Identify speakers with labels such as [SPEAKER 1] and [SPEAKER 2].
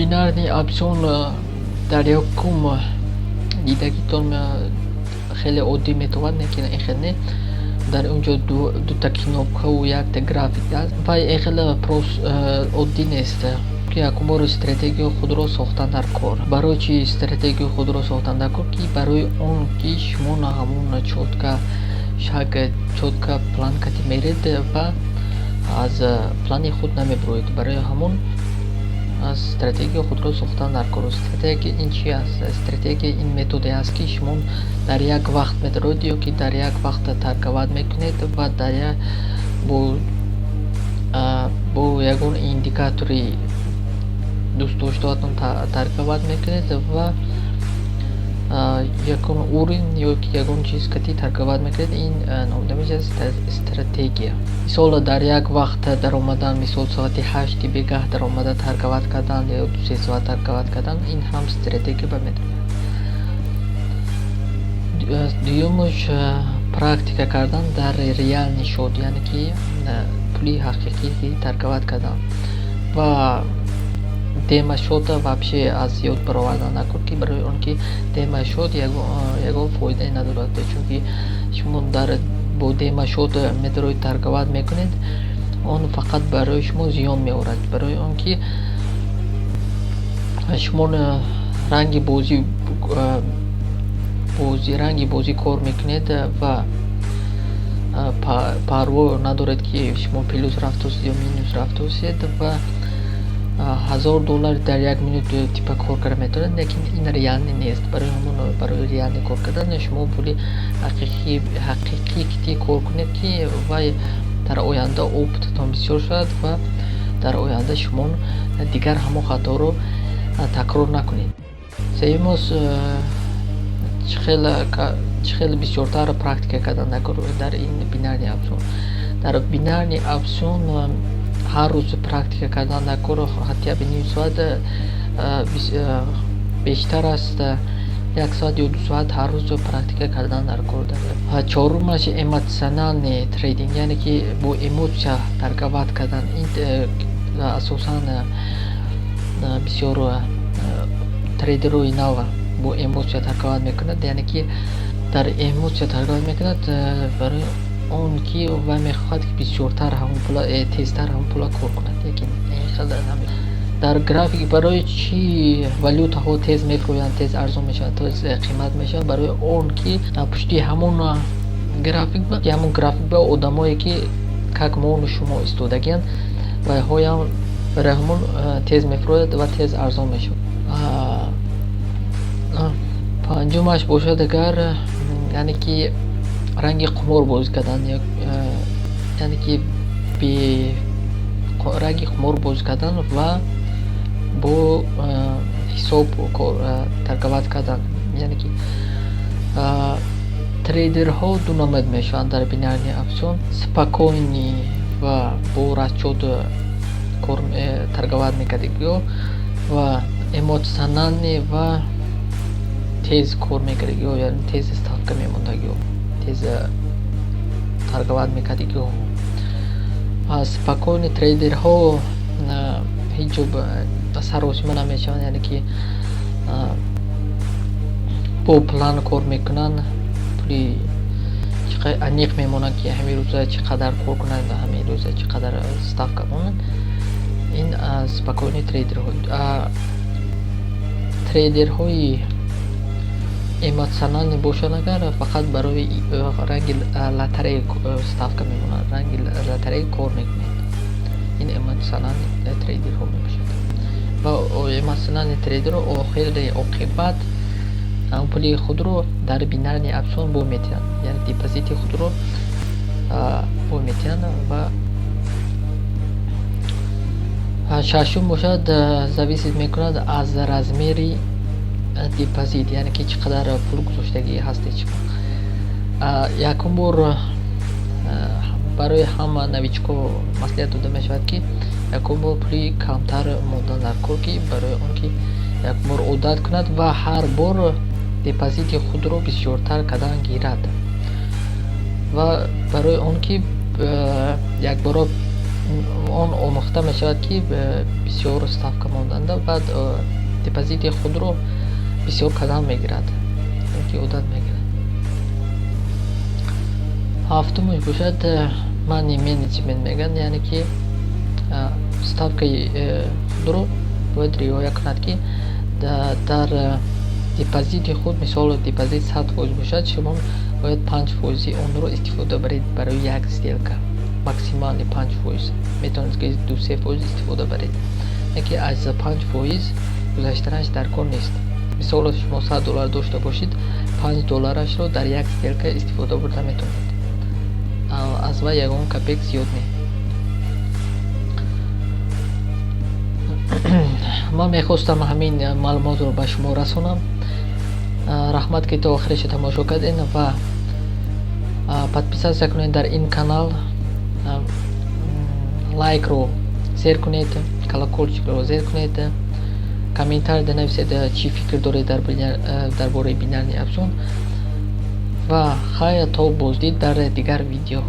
[SPEAKER 1] Бинарный опцион дар якум дидагитон хеле оддӣ метавонад, лекин ин хел не. Дар он ҷо дута кнопкаву якта график аст ва ин хеле оддӣ нест. Якум бор стратегияи худро сохтан дар кор. Барои чӣ стратегияи худро сохтан дар кор? Ки барои он ки шумо на ҳамон чётко шаг, чётко план кати меред ва аз плани худ намебуроед. Барои ҳамон стратегияи худро сохтан дар кор. Стратегия ин чи аст? Стратегия ин методе аст, ки шумо дар як вақт медароед ё ки дар як вақт торговать мекунед ва дар як бо ягон индикатори дӯстдоштаатон торговать мекунед ва ягон уровень ё ки ягон чиз кати торговать мекунед. Ин номида мешавад стратегия. Мисол, дар як вақт даромадан, мисол, соати 8-и бегаҳ даромада торговать кардан ё 2-3 соат торговать кардан, ин ҳам стратегия ба медарояд. Дуюмаш, практика кардан дар реальный счёт, яъне ки пули ҳақиқӣ торговать кардан ва демо-счёта вообще аз ёд баровардан накун, ки барои он ки демо-счёт ягон фоидае надорад, чунки шумо дар бо демо-счёт медароед, торговать мекунед, он фақат барои шумо зиён меорад, барои он ки шумо ранги бозӣ кор мекунед ва парво надоред, ки шумо плюс рафтосед ё минус рафтосед ва 1000 доллар дар як минут типа кор карда метавонед, лекин ин реальный нест. Барои ҳамон, барои реальный кор кардан шумо пули ҳақиқӣ кор кунед, ки вай дар оянда опытатон бисёр шавад ва дар оянда шумо дигар ҳамон хаторо такрор накунед. Сеюмос, чӣ хел бисёртар практика кардан дар ин бинарный опцион. Дар бинарный опцион ҳар рӯз практика кардан дар кор, хотя бы ним соат, бештар аст, як соат ё 2 соат ҳар рӯз практика кардан дар кор. Чорумаш, эмоциональный трейдинг, яъне ки бо эмоция торговать кардан. Ин асосан бисёр трейдерҳои нав бо эмоция торговать мекунад, яъне ки дар эмоция торговать мекунад, барои он ки вай мехоҳад, ки бисёртар ҳамон пула, тезтар ҳамон пула кор кунад, лекин ин хел дар график. Барои чӣ валютаҳо тез мефурӯянд, тез арзон мешаванд, тез қимат мешаванд? Барои он ки пушти ҳамон график ба одамое, ки как мону шумо истодагианд, вайҳоям барои ҳамон тез мефурӯяд ва тез арзон мешавад. Панҷумаш бошад агар, яъне ки ранги қумор бозӣ кардан, яъне ки ранги қумор бозӣ кардан ва бо ҳисоб торговать кардан. Яъне ки трейдерҳо ду намуд мешаванд дар бинарный опцион: спокойный ва бо расчёт кор торговать мекардагиҳо ва эмоциональный ва тез кор мекардагиҳо, яъне тез ставка мемондагиҳо, тез торговать мекардагиҳо. Спокойный трейдерҳо ҳеҷ ҷо саросима намешаванд, яъне ки бо план кор мекунанд, пули аниқ мемонанд, ки ҳамин рӯза чӣ қадар кор кунанд ва ҳамин рӯза чӣ қадар ставка монанд. Ин спокойный трейдерҳо. Трейдерҳои эмоциональный бошанд агар, фақат барои ранги лотерея ставка мемонанд, ранги лотерея кор мекунанд. Ин эмоциональный трейдерҳо мебошад ва эмоциональный трейдерҳо охири оқибат пули худро дар бинарный опцион бой метиҳанд, яъне депозити худро бой метиҳанд. Ва шашум бошад, зависит мекунад аз размери депозит, яъне ки чӣ қадар пул гузоштагӣ ҳастед шумо. Якум бор барои ҳама новичко маслиҳат дода мешавад, ки якум бор пули камтар мондан дар кор, ки барои он ки якум бор одат кунад ва ҳар бор депозити худро бисёртар кардан гирад ва барои он ки якбора Он омӯхта мешавад, ки бисёр ставка монданда, баъд депозити худро бисёр кардан мегирад, ки одат мегирад. Ҳафтумаш бошад, money management мегӯянд, яъне ки ставкаи худро бояд риоя кунад, ки дар депозити худ, мисол, депозит 100% бошад, шумо бояд 5 фоизи онро истифода баред барои як сделка, максимально 5%. Метавонед, ки 2-3% истифода баред, яке аз 5% гузаштанаш дар кор нест. Мисол, шумо 100 доллар дошта бошед, 5 долларашро дар як сделка истифода бурда метавонед, аз вай ягон копек зиёд не. Ман мехостам ҳамин маълумотро ба шумо расонам. Раҳмат, ки то охириша тамошо кардед, ва подписаться кунед дар ин канал, лайкро зер кунед, колокольчикро зер кунед, комментарий нависед, чӣ фикр доред дар бораи бинарный опцион. Ва хайр, то боздид дар дигар видео.